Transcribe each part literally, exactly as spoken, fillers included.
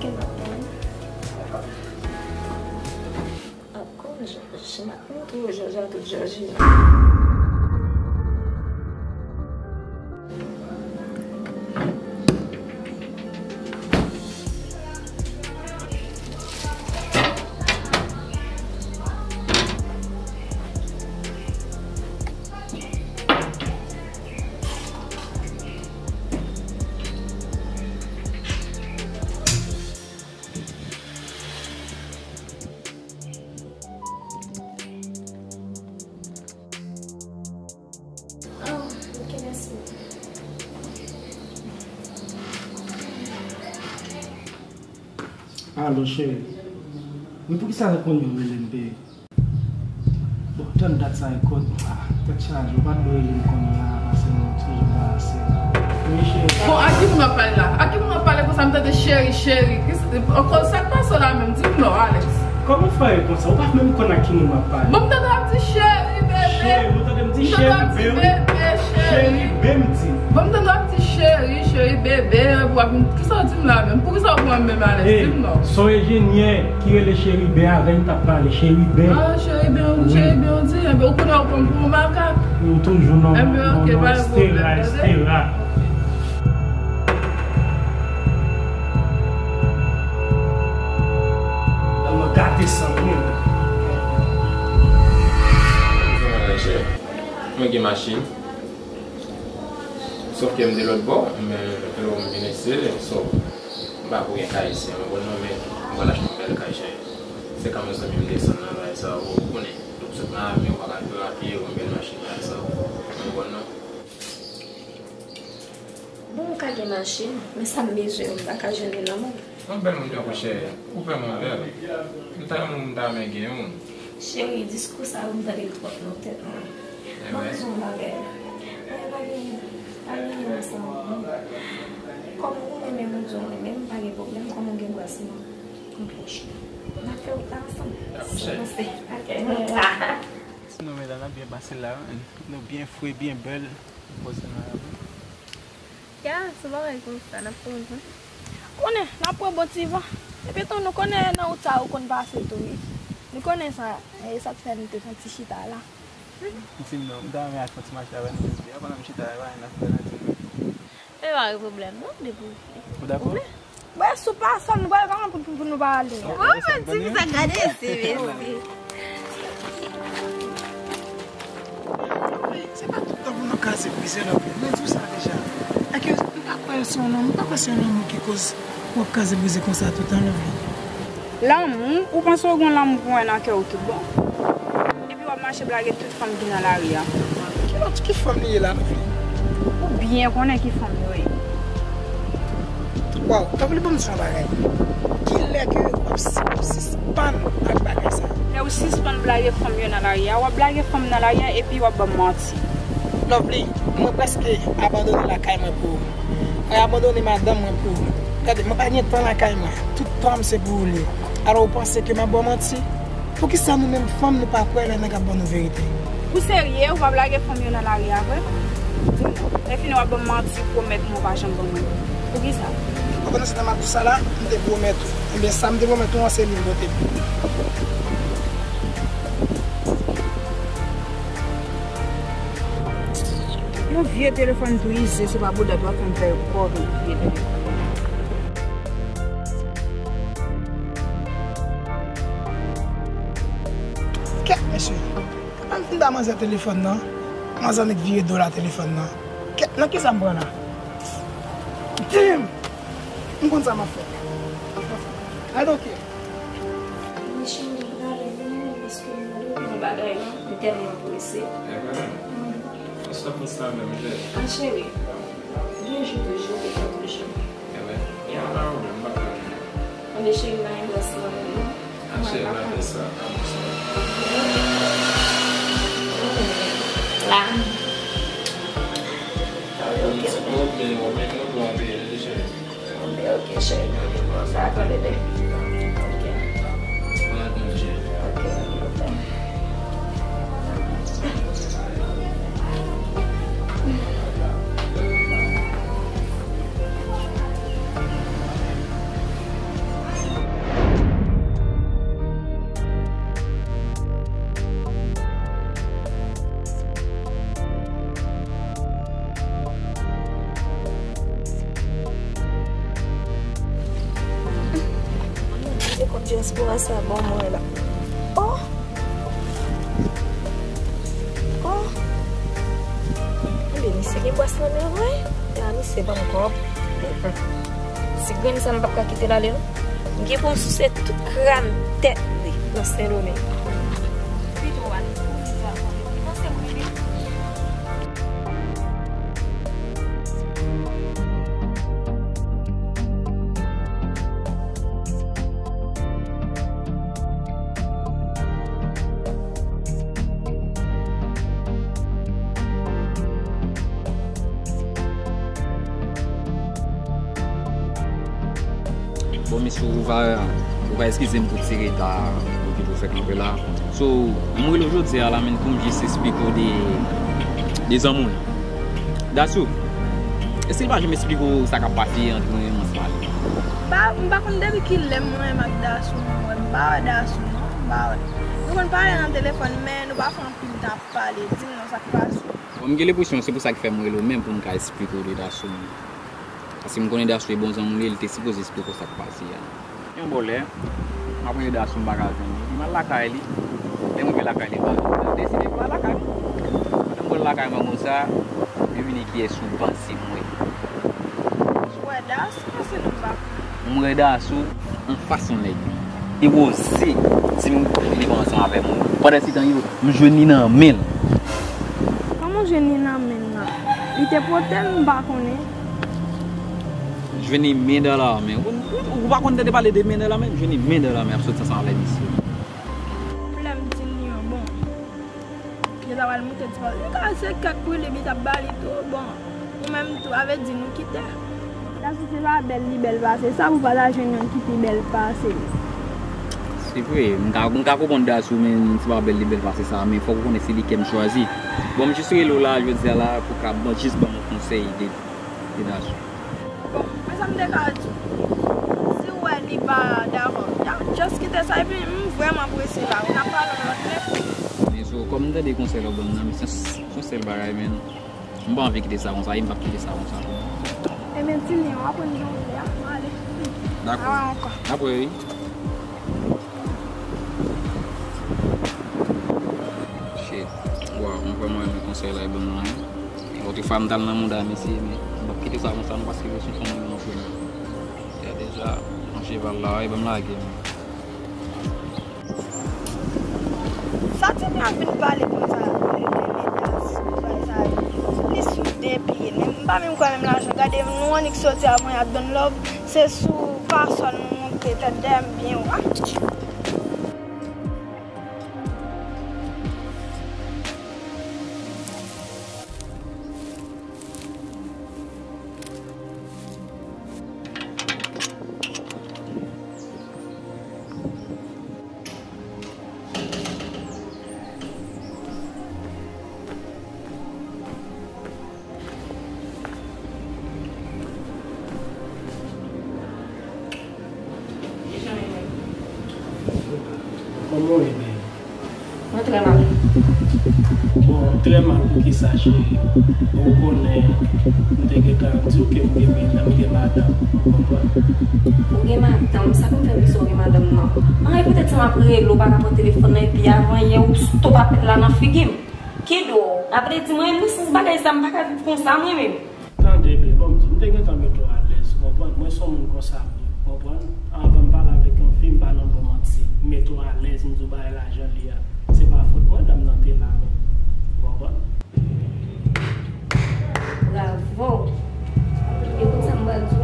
Ankò, Jòji, m ap montre w Jòji ak tout Jòji. Ah, ok, mèsi. Alo, cheri. Wi, poukisa se kounye a w rele m, bebe? Bon, tann dat sa e kot. Ah, tèt chaje, ou pa t dwe rele m kounye a, pase m toujou anbarase. Wi, cheri. Bon, a ki moun w ap pale la? A ki moun w ap pale konsa? M tande cheri, cheri. Ki s-, ankò, sa k pase w la menm? Di m non, Alex. Kòman w fè konsa? Ou pa menm konn ak ki moun w ap pale. Bon, m tande w ap di cheri, bebe. Cheri, ou tande m di cheri, be wi. Cheri, be m di. Bon, m tande w ap di cheri, cheri, bebe, w ap, kisa w di m la menm? Poukisa w pran m menm, Alex? Di m non. Son enjenyè ki rele Cheriben avè m t ap pale. Cheriben. Ah, Cheriben, ou, Cheriben, ou di, enben, ou konnen ou pran m pou yon makak. Ou toujou nan, nan, nan, etsetera, etsetera. Nan mwen gate san mil. Mwen gen machin. Sòf ke m de lòt bò, men lè m vin eseye l, so, m pa pou gen kay isi, mwen konn non, men mwen achte yon bèl kay, cheri. Se ka yon zanmi m desann nan bagay sa, ou konnen. Donk, sot nan avyon, ou pa ka jwe a pye, ou yon bèl machin, bagay sa, ou konn non. Bon, ou ka gen machin, men sa m bezwen, m pa ka jwenn li nan men w. Yon bèl moun tankou cheri, ou vrèman bèl. M ta renmen, m ta renmen gen youn. Cheri, diskou sa yo m tande l twòp nan tèt mwen. Mwen bezwen yon bagay. Mwen pa gen anyen ansanm avè w. Kòm ou renmen moun, di w renmen m, pa gen pwoblèm. Kòm ou gen bras mwen, m pwòch ou. N ap fè wout la ansanm. Dakò, cheri. Ok. Sinon, medam, n ap byen pase la, wi. Nou byen fre, byen bèl. Poze nan la, wi. Ya, se bagay konsa, n ap pran bon. Konnen, n ap pran bon ti van. Epi tou, nou konnen nan wout sa, ou konn pase tou, wi. Nou konnen sa, e sa k fè nou te fè yon ti chita la. Di m non, m ta renmen al fè yon ti mache avè nou jodi a, pandan m chita la, n ap fè nan ti. E pa gen pwoblèm, non, depi ou vle. Ou dakò? Ou vle? Bon, si w pa sanm, nou pral kòman pou, pou, pou nou pa ale? Mwen, mwen di, sa gade, se mesi. Se pa tout tan pou nou kraze brize lòt moun. Mwen di w sa deja. Èske m pa kwè se yon lanmou, m pa kwè se yon lanmou ki koz w ap kraze brize konsa tout tan, Lovely. Lanmou? Ou panse w gen lanmou pou mwen nan kè w tout bon? Epi w ap mache blage tout fanm ki nan lari a. Ki lòt, ki fanm li ye la, Lovely? Ou byen konnen ki fanm yo ye. Waw, Lovely, ban m di w yon bagay. Kilè ke w ap si-, w ap sispann ak bagay sa? Lè w sispann blage fanm yo nan lari a, w ap blage fanm nan lari a epi w ap ban m manti. Lovely, mwen prèske abandone lakay mwen pou ou. Mwen abandone madanm mwen pou ou. Gade, mwen pa gen tan lakay mwen. Tout tan m se pou ou li ye. Alò, ou panse ke m ap ba w manti? Poukisa nou menm fanm nou pa kwè lè nèg ap ban nou verite? Ou serye? Ou p ap lage fanm yo nan lari a vre? Di m non. Lè fini w ap ban m manti, pwomèt mwen ou pa janm ban mwen. Poukisa? Ou konnen se nan matou sa la, m te pwomèt ou. Ebyen, sa m te pwomèt ou an, se li m pote pou ou. Yon vye telefòn tou ize, se pa bouda tou ap fè m fè kòb yon vye telefòn. Kèt, mesye. Ann fin ba manzè telefòn nan. Manzè annik vire do la telefòn nan. Kèt, nan kisa m pran la? Damn! M konn sa m ap fè. I don't care. Mwen cheri, m prale wi, paske m gen yon bagay la, m tèlman prese. Ebyen, fòs la, fòs la menm, cheri. Ah, cheri, gen jou toujou, gen tan toujou. Ebyen, pa gen pwoblèm, m pa pale. Anben, cheri, pa gen gras nan men nou. Ah, cheri, pa fè sa, pa fè sa. La. Ah, wi, ok. Ou menm, ou menm, ou dwe anpeye, cheri. Anben, ok, cheri. Sa a tande de. Ok. Mwen la tande, cheri. Ok, ok, ok. Dyaspora sa bon mwen la. Oh! Oh! Ebyen, misye gen bwès nan men vre? Ya, misye ban m kòb. Mm-mm. Ti grenn sa m p ap ka kite l ale, non. M gen pou m souse tout kràn tèt li nan Sendomeng. Pito w al pou m di a konn li panse m wi. Bon, mesye, ou va, ou va eskize m pou ti reta m okipe w fè kanpe la. So, m rele w jodi a la, men pou m jis esplike w de, de zanmi w lan. Dasou, èske l pa janm esplike w sa k ap pase ant mwen menm ansanm avè l? Ba, m pa konn depi kilè mwen menm ak Dasou nou wè. M pa wè Dasou non, m pa wè. Nou konn pale nan telefòn, men nou pa fè anpil tan ap pale. Di m non, sa k pase? Bon, m gen lenpresyon se pou sa k fè m rele w menm pou m ka esplike w de Dasou m. Paske m konnen Dasou e bon zanmi w li ye, li te sipoze esplike w sa k pase a. Yon bò lè, m ap rele Dasou m pa ka jwenn li. M al lakay li. Lè m rive lakay li, m deside m al lakay li. Pandan m pral lakay mwen konsa, yo vini kiyès ou panse m wè? Ou wè Dasou, se nou pa. M wè Dasou anfas yon nèg. Li poze di m li pa ansanm avè m. Pandansetan yo, m jwenn li nan men l. Kòman w jwenn li nan men l la? Li te pote l, m pa konnen. Jwenn li men dan lamen. Ou, ou, ou pa konn tande pale de men dan lamen? Jwenn li men dan lamen ap soti ansanm avèk misye. Pwoblèm di l yo bon. Yo ta pral moute ti pòl. Li ka se kèk pwilib li t ap ba li tou. Bon, ou menm tou, avè di nou kite. Dasou, se pa bèl li bèl pase sa, pou pa ta jwenn youn ki pi bèl pase li. Se vre, m ka, m ka konprann Dasou, men se pa bèl li bèl pase sa, men fòk ou konnen se li kè m chwazi. Bon, m jis rele w la, jodi a la, pou ka ban, jis ban m yon konsèy de, de Dasou. Bon, men sa m te ka di w, si w wè li pa dakò, just kite sa, epi m vrèman prese la, wi, n ap pale yon lòt lè. Men so, kòm m tande konsèy la w ban m nan, men se, se yon sèl bagay, men. M pa anvi kite sa konsa, e m p ap kite sa konsa. Ebyen, Tini, w aprann jan w vle a, m ale. Dakò. N ap wè, wi. Shit. Waw, m vrèman renmen konsèy la, e ban m lan, wi. Lòt fwa, m t al nan mouda, mesye, men m p ap kite sa konsa, non, paske mesye fanmi m nan frè m. Ya deja, yon cheval la, e ban m lage, men. Sa Tini ap vin pale konsa, li rele Dasou, bagay sa yo. Li sou de pye, men m pa menm kwè menm lajan. Gade nou annik soti avè mwen ap donn love, se sou pasòl nou monte, tèt dèyè m byen wo. Ah! Kòman w ye, baby? Mwen trè mal. Bon, trè mal poukisa, cheri? Ou konnen, m te gentan di w ke m gen, m gen madanm, ou konprann? Ou gen madanm? Sa konn fè m di w gen madanm nan? Anyen poutèt sa m ap rele w, ou pa ka pran telefòn nan, epi avan yè ou stop apèl la nan figi m. Ki dwo? Apre di mwen, nou sis bagay sa, m pa ka viv konsa, mwen menm. Tande byen, bon, m di, m te gentan mete w alèz, ou konprann? Mwen se yon moun konsa m ye, ou konprann? Anvan m pale avèk yon fi, m pa nan bon manti. M mete w alèz, m di w bagay la jan l ye a. Se pa fòt mwen, dam nan te la menm. Ou konprann? Bravo! E konn sa m pral di w?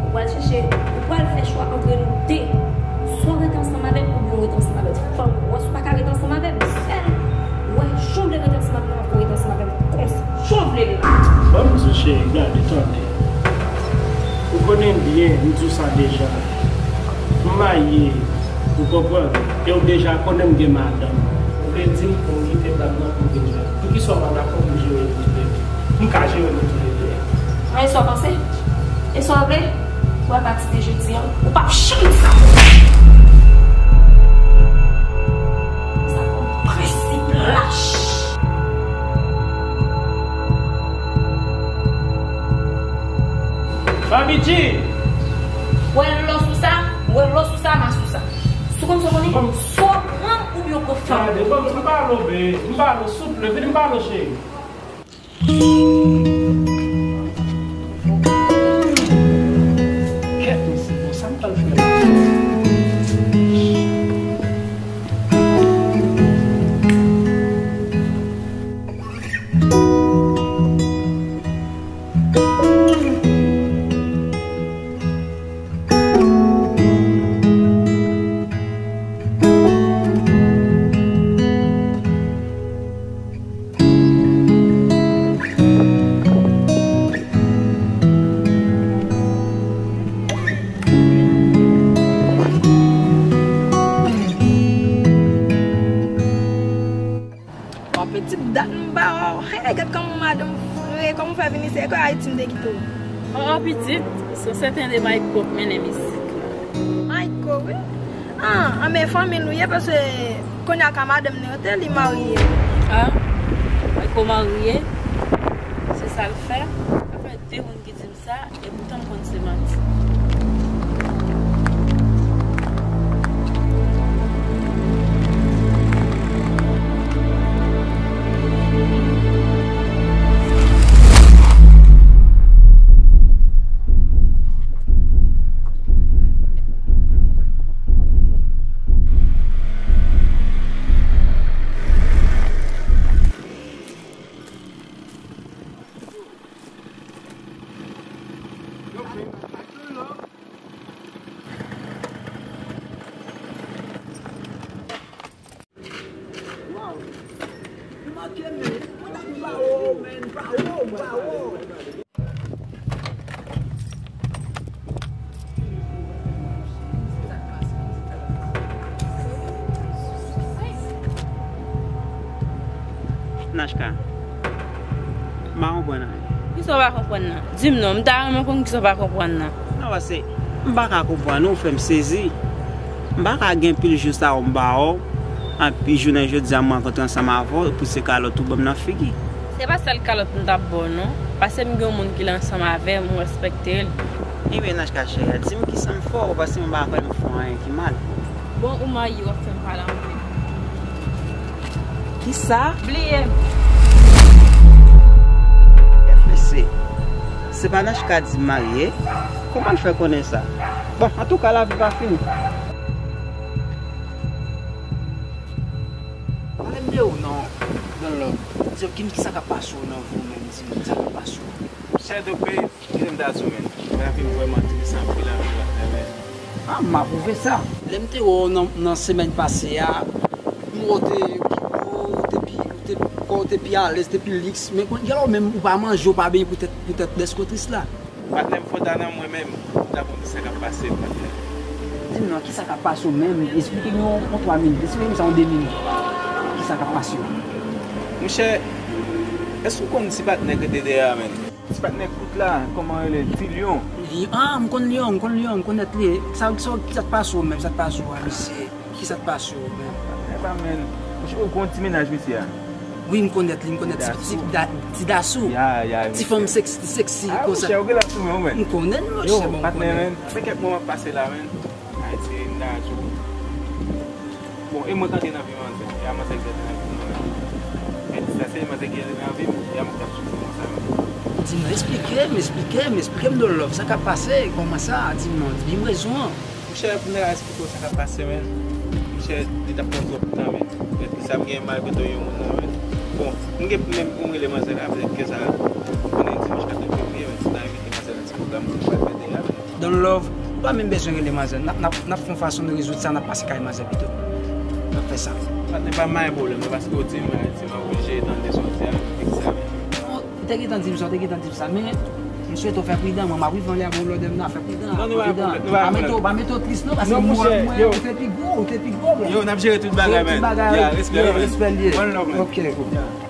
Ou pral chèche, ou pral fè chwa antre nou de. Swa w rete ansanm avè m oubyen w rete ansanm avè fanmi w. Wè si w pa ka rete ansanm avè m, sèl. Wè, jan w vle rete ansanm avè m, w ap rete ansanm avè m konsa. Jan w vle l la. Ban m di w, cheri, gade, tande. Ou konnen m byen, m di w sa deja. M marye, ou konprann? E w deja konnen m gen madanm. Ou vle di m pou m kite dam nan pou m vin jwenn. Poukisa w pa dakò pou jere nou toulede? M ka jere nou toulede. Mwen, e sa w panse? E sa w vle? W ap pati de jodi an, ou p ap janm di sa. Sa konn prensip lach. Baby G! Wè lò sou sa, wè lò sou sa, ma sou sa. Ou konn sa w konnen? Swa w pran m oubyen w pran fanm. Gade, ban m, m pale w, babe. M pale w, souple, vini m pale w, cheri. Kèt, mesye, bon, sa m pral fè la? Bon, pitit, dat m pa wè w. Hey, gad kòman madanm fre, kòman w fè vin isit? E kòm Ayiti m te kite w? Oh, oh, pitit, se sèten de Mayko k mennen m isit la. Mayko, wi. Ah, anben fanmi l ou ye, paske kounye a ka madanm li rete, li marye. Ah, Mayko marye? Se sa l fè? Sa fè de moun ki di m sa, epoutan m konn se manti. Nachka, m pa konprann anyen. Kisa w pa konprann nan? Di m non, m ta renmen konn kisa w pa konprann nan. Non, paske m pa ka konprann ou, ou fè m sezi. M pa ka gen pil jou sa yo m ba w, anpi jounen jodi a m rankontre ansanm avè w, pou se kalòt ou ban m nan figi. Se pa sèl kalòt m t ap ba w non, paske m gen yon moun ki la ansanm avè m, m respekte l. Ebyen, Nachka cheri, di m kisa m fè w, paske m pa kwè m fè w anyen ki mal. Bon, ou marye, w ap fè m pale anpil. Kisa? Bliye m. Gad mesye. Se pa Nachka di m marye? Kòman l fè konnen sa? Bon, antouka, lavi pa fini. Pale m de ou non, Don Love. Di m, ki, kisa k ap pase w nan vi w menm? Di m, kisa k ap pase w? Chè dope, kite m ta di w, men. Lavi m vrèman tris anpil, anpil, anpil, men. Ah, m apwouve sa. Lè m te wè w nan, nan semèn pase a, m wè w te pi bo, w te pi, w te, kò w te pi alèz, te pi liks. Men kounye a w menm, ou pa manje, ou pa benyen poutèt, poutèt dèske w tris la. Patnè m, fò w ta nan mwen menm, ou ta konn sa k ap pase m, patnè. Di m non, kisa k ap pase w menm? Esplike m yon, yon twa minit, esplike m sa yon de minit. Kisa k ap pase w? Monchè, èske w konn ti patnè k rete dèyè a, menn? Ti patnè kout la, kòman rele? Ti Lyon. Li, ah, m konn Lyon, m konn Lyon, m konnèt li. Sa, sa, sa k pase w menm, sa k pase w a, mesye? Kisa k pase w menm? Epa, menn. Monchè, ou konn ti mennaj misye a? Wi, m konnèt li, m konnèt ti, ti, Dasou. Da-, ti Dasou. Ya, ya, ti fanm seksi, seksi konsa. Ah, monchè, ou gen la sou men w, menn. M konnen l, monchè, bon, m konnen l. Yo, patnè, menn. Sa fè kèk mwa m ap pase la, menn. Ayiti, m ta di w. Bon, e mwen k antre nan vi manzè. E a manzè k antre nan vi mwen. Men sa se manzè ki antre nan vi m, e a mwen k ap soufri konsa menm. Di m, esplike m, esplike m, esplike m Don Love, sa k ap pase, kòman sa, di m non, di m rezon an. Monchè, pou m ta ka esplike w sa k ap pase, menn. Monchè, li t ap pran twòp tan, menn. Petèt ki sa m gen mal kote yon moun nan, menn. Bon, m gen pou menm pou m rele manzè la, petèt ke sa, konnen dimanch ka tonbe, men si m ta envite manzè la ti pwogram, m pral pèdi a, menn. Don Love, ou pa menm bezwen rele manzè. N ap, n ap, n ap fè yon fason nou rezoud sa, n ap pase kay manzè pito. N ap fè sa. Patnè, pa mayen pwoblèm nan, paske w di m, di m oblije tande sa w di a, fiks sa, men. Ou te gentan di m sa, ou te gentan di m sa, men m swete w fè pridan, mwen m ap rive anlè a, bon, lòdè m nan, fè pridan, fè pridan. Non, nou pa gen pwoblèm, nou pa gen pwoblèm. Pa mete w, pa mete w tris non, paske mwen, mwen, ou te pi gwo, ou te pi gwo, bro. Yo, n ap jere tout bagay, men. Yo, tout bagay, respè, respè l ye. One love, man. Ok, cool.